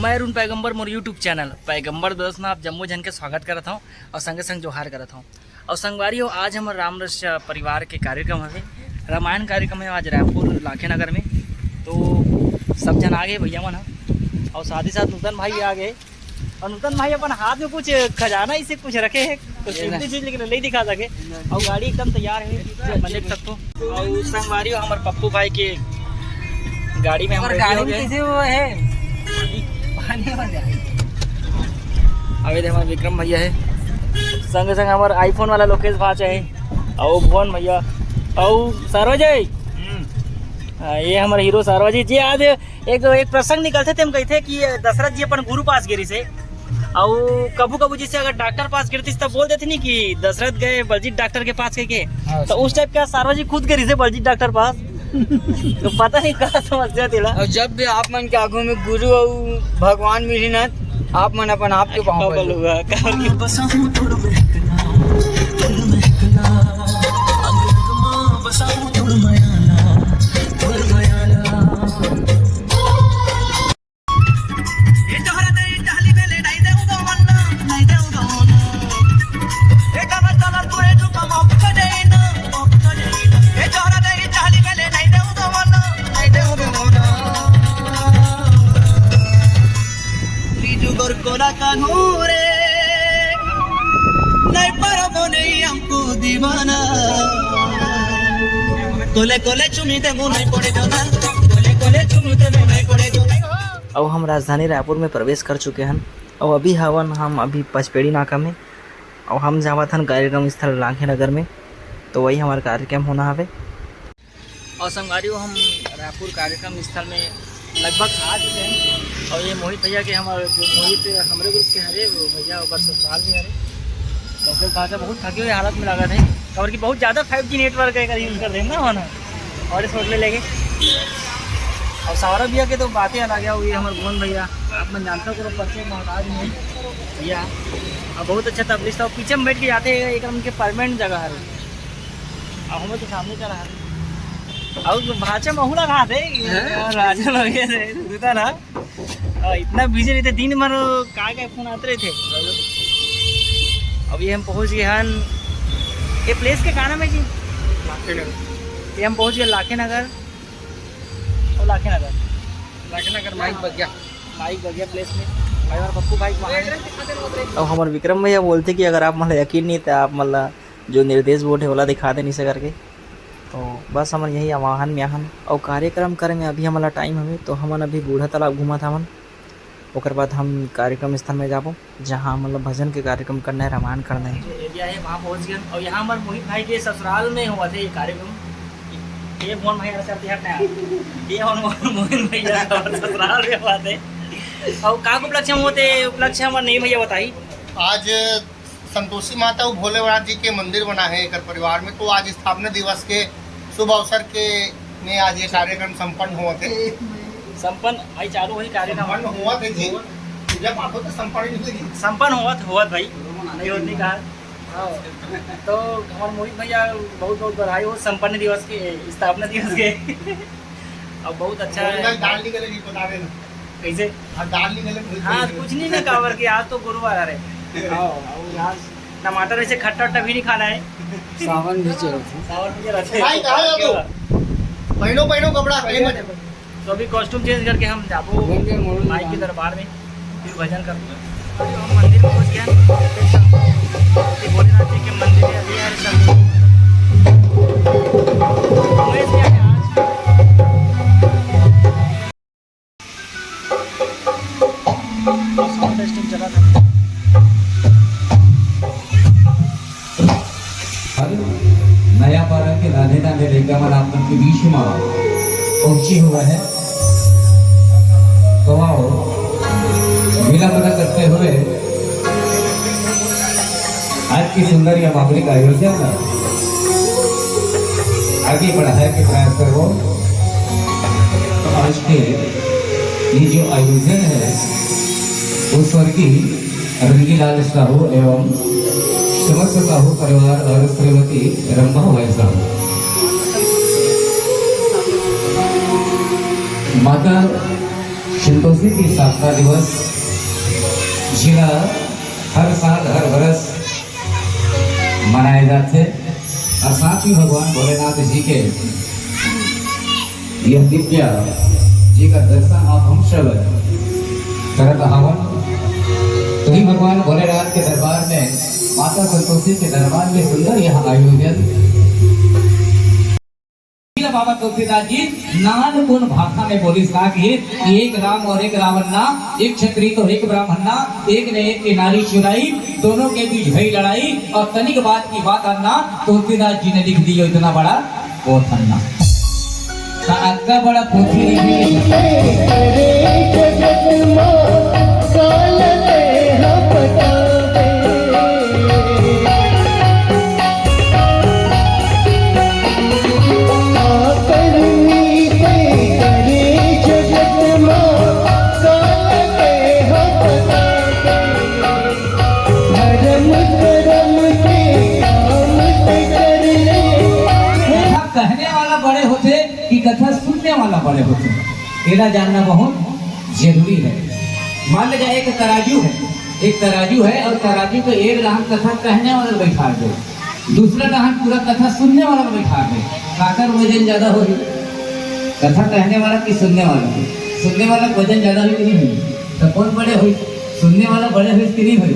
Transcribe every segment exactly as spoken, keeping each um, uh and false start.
मैं अरुण पैगंबर, मोर YouTube channel पैगंबर दस में आप जम्मो झन के स्वागत करत हूँ और संगे संग जोहार करत हूँ। और संगवारी हो, आज हमर राम रस परिवार के कार्यक्रम हवे, रामायण कार्यक्रम है आज रायपुर लाखे नगर में। तो सब झन आ गए भैया मन ह, और साथ ही साथ नूतन भाई आ गए। और नूतन भाई अपन हाथ में कुछ खजाना इसे कुछ रखे हैं, कुछ ये कीमती ना। चीज, लेकिन नहीं दिखा सके। और गाड़ी एकदम तैयार है, मन देख सकते हो। और संगवारी हो, हमर पप्पू भाई के गाड़ी में हम और ready गाड़ी हो में गए। कैसे वो है? पानी हो जाए। अबे दे, हमर विक्रम भैया है, संग संग हमर iPhone वाला लोकेश भाचा है, और भुवन भैया, और सारवा जी। हाँ, ये हमर हीरो सारवा जी जी। आज एक एक प्रसंग निकलथे, तेम कहिथे कि दशरथ जी अपन गुरु पास गे रिहिसे, अउ कभू कभू जैसे अगर डॉक्टर पास गे रिहिस त बोल देथे नी कि दशरथ गए बलजीत डॉक्टर के पास कहिके। हाँ, तो उस टाइप का सारवा जी खुद गे रिहिसे बलजीत डॉक्टर पास। तो पता नहीं का समस्या तेला। और जब भी आप मन के आगू में गुरु और भगवान मिली ना, आप मन अपन आप के पाँव पर लो। हुआ, काबर कि बसा हूँ थोड़ा महकना, थोड़ा महकना, बसा हूँ थोड़ा मयाला, थोड़ा मयाला। कोला कानूरे, नहीं पर बोने हमको दीवाना। कोले कोले चुमी दे मुँह नहीं पड़े जो ना, कोले कोले चुमी दे मुँह नहीं पड़े जो ना। अब हम राजधानी रायपुर में प्रवेश कर चुके हन। अउ अभी हवन हम अभी पचपेड़ी नाका में, अउ हम जावत हन कार्यक्रम स्थल लाखे नगर में, तो वही हमार कार्यक्रम होना हवे। अउ संगवारी हो, हम रायपुर कार्यक्रम स्थल में लगभग आ चुके हैं। अउ ये मोहित भैया के, हमर जो मोहित हमरे ग्रुप के हरे, वो भैया ओकर ससुराल भी हरे। तो ओकर भाषा बहुत थके हुए हालत में लागत है, काबर कि बहुत ज़्यादा five G network है, एकर use कर देना हो ना, और इस होटल लेके। और सौरभ भैया के तो बातें अलग है, वो ये हमर भुवन भैया, आप मन जानता करो, परिचय मोहताज नहीं भैया। अब बहुत अच्छा तबलिस्ट, और पीछे में बैठ के जाते हैं, एक उनके परमानेंट जगह है। अब हमें तो सामने चला है। अब भाषा में हुआ रहा थे, हैं? राजा लोग ये थे, दूसरा ना। आ, इतना बिजी रहते दिन भर, काय काय फोन आते रहते। अब ये हम पहुंच गए हन, ये प्लेस के का नाम है जी? लाखे नगर। ये हम पहुंच गए लाखे नगर, और लाखे नगर, लाखे नगर माइक बगिया, माइक बगिया प्लेस में। भाई और पप्पू भाई वहाँ हैं। अब हमारे विक्रम भैया बोलते कि अगर आप मतलब यकीन नहीं था, आप मतलब जो निर्देश बोर्ड है ओला दिखा दे नहीं से करके। तो बस हमन यही आवाहन में आहन। अउ कार्यक्रम करे में अभी हमन ला टाइम हवे, तो हमन अभी बूढ़ा तालाब घूमत हवन। ओकर बाद हम कार्यक्रम स्थल में जाबो, जहाँ मतलब भजन के कार्यक्रम करना है, रामायण करना है। जो एरिया है वहाँ पहुँच गए। और यहाँ हमारे मोहित भाई के ससुराल में हुआ था ये कार्यक्रम। ये कौन भैया रहता है? ये और मोहित भैया का ससुराल में हुआ थे। और का उपलक्ष्य में होते, उपलक्ष्य हमारे नहीं भैया बताई। आज संतोषी माता अउ भोलेनाथ जी के मंदिर बना है एकर परिवार में, तो आज स्थापना दिवस के शुभ अवसर के में आज ये कार्यक्रम संपन्न हुआ थे। संपन्न भाई चालू हुई कार्यक्रम। संपन्न हुआ थे जी। पूजा पाठ होता संपन्न नहीं हुई जी। संपन्न हुआ थे, हुआ भाई। नहीं होत नहीं कहा। हाँ। तो हमारे मोहित भैया बहुत बहुत बधाई हो संपन्न दिवस के, स्थापना दिवस के। अब बहुत अच्छा है। दाल निकले नहीं बता देना। कैसे? हाँ, दाल नहीं मिले, मुझे हाँ, चाहिए। कुछ नहीं ना, काबर कि आज तो गुरुवार है रे। हाँ, और आज टमाटर में से खट्टा वट्टा भी नहीं खाना है। सावन भी चलत है। सावन भी चलत है। भाई, कहाँ जाबो? पहनो, पहनो कपड़ा, पहनो। तो अभी कॉस्ट्यूम चेंज करके हम जाबो बन गए मोहन माई के लाल। दरबार में, फिर भजन करबो। अभी हम मंदिर में पहुंच गए हैं। भोलेनाथ जी के मंदिर में अभी यार सब। साउंड टेस्टिंग चला था। नया पारा के नाने नाने लइका मन आप मन के बीच में पहुंचे हुए हैं। तो आओ, विलंब न करते हुए आज की सुंदर या मामूली आयोजन आगे बढ़ाए के प्रयास करो। आज के ये जो आयोजन है, वो स्वर्गीय रंगीलाल साहू एवं समस्त साहू परिवार और श्रीमती रंभा बाई साहू। माता संतोषी के स्थापना दिवस, जिला हर साल, हर बरस मनाए जाथे, और साथ ही भगवान भोलेनाथ जी के यह दिव्य जी का दर्शन आप हम सब करत हवन। तो ही भगवान भोलेनाथ के दरबार में, माता संतोषी के दरबार में सुंदर यह आयोजन। बाबा तुलसीदास जी नानकुन भाखा में बोलिस का कि एक राम और एक रावण ना, एक क्षत्रिय तो एक ब्राह्मण ना, एक ने एक की नारी चुराई, दोनों के बीच भई लड़ाई और तनिक बात की बात ना, तुलसीदास जी ने लिख दियो इतना बड़ा पोथन ना। का अतका बड़ा पोथी लिख दियो। कथा कहने वाला बड़े होथे कि कथा सुनने वाला बड़े होथे, एला जानना बहुत जरूरी है। मान ले जाए, एक तराजू है, एक तराजू है और तराजू पे एक डहान कथा कहने वाला बैठा दे, दूसरा डहान पूरा कथा सुनने वाला बैठा दे, काकर वजन ज्यादा होही? कथा कहने वाला कि सुनने वाला? सुनने वाला के वजन ज्यादा होही कि नहीं होही? तो कौन बड़े होही? सुनने वाला बड़े होही कि नहीं होही?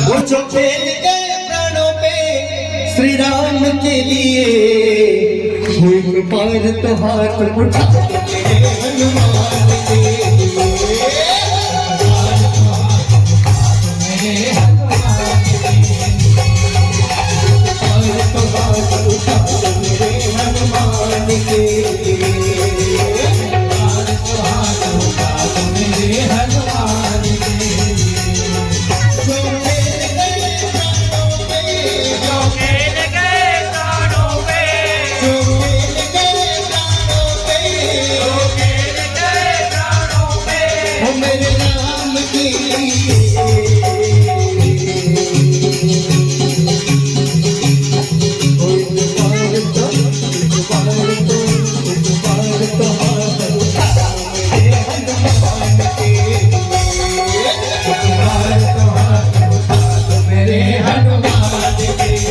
वो जो खेल गए प्राणों पे श्री राम के लिए, एक बार तो हाथ उठा दो मेरे हनुमान के लिए।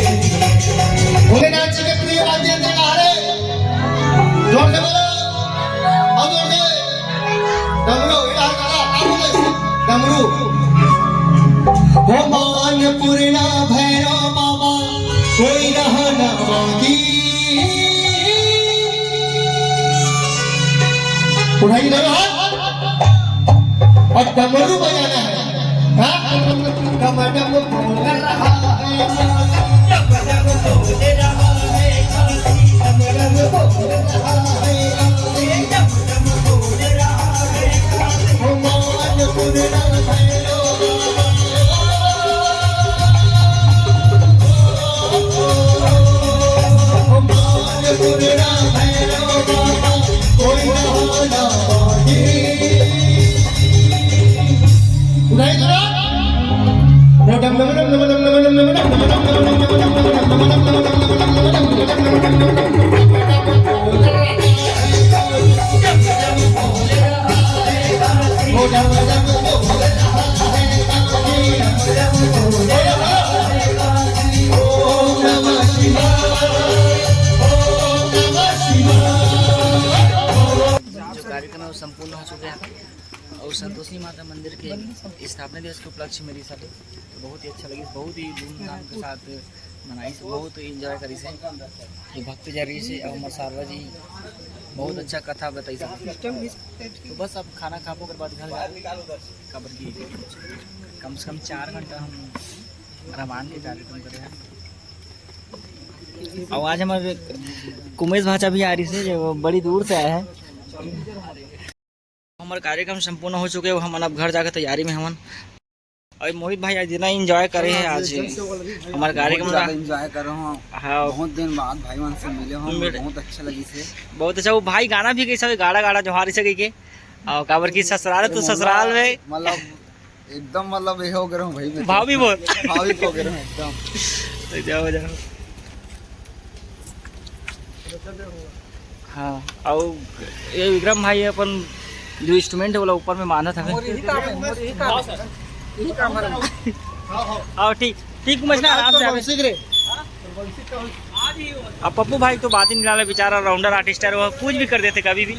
भोलेनाथ जी के प्रिय वाद्य यंत्र कहाँ रे? जोर से बोलो। और जोर से। डमरू, इधर करा, डमरू। हो मानपुरना भैरव बाबा, कोई रहा ना बाकी। उठाइए दोनों हाथ। और डमरू बजाना है। हाँ? डम डम बोल रहा है। जो कार्यक्रम है वो संपूर्ण हो चुके हैं और संतोषी माता मंदिर के स्थापना दिवस के उपलक्ष्य में रहिस हे, तो बहुत ही अच्छा लगिस, बहुत ही धूमधाम के साथ मनाइस, बहुत ही एंजॉय करिस हे। ये भक्तजन रहिस हे और हमर सारवा जी बहुत अच्छा कथा बताइस हे। तो बस अब खाना खाबो, ओकर बाद घर जाबो, काबर कि कम से कम चार घंटा हम रामायण के कार्यक्रम करे हैं। और आज हमारे कुमेश भाचा भी आ रहिस हे, जो बड़ी दूर से आए हैं। हमार कार्यक्रम संपूर्ण हो चुके हे, हमन अब घर जाके तैयारी में हमन। अउ मोहित भाई आज इतना एंजॉय करे हे आज हमार कार्यक्रम ला। एंजॉय कर रहा हूँ। हाँ। बहुत दिन बाद भाई मन से मिले हूँ, मिले। बहुत अच्छा लगी से। बहुत अच्छा। वो भाई गाना भी कैसा गाड़ा गाड़ा जोहार इसे कह के। और काबर की ससुराल तो ससुराल में मतलब एकदम मतलब ये हो गया हूँ भाई मैं। भाव भी बोल। भाविक हो गया हूँ एकदम। तो जाओ जाओ। हाँ। और ये विक्रम भाई अपन जो इंस्ट्रूमेंट है वो ऊपर में मानत है। मोर यही काम है, मोर यही काम है। यही काम है। और ठीक ठीक मछली आराम से आवे। सीख रहे। अब पप्पू भाई तो बात ही नहीं डाले, बेचारा राउंडर आर्टिस्ट है, वो कुछ भी कर देते कभी भी।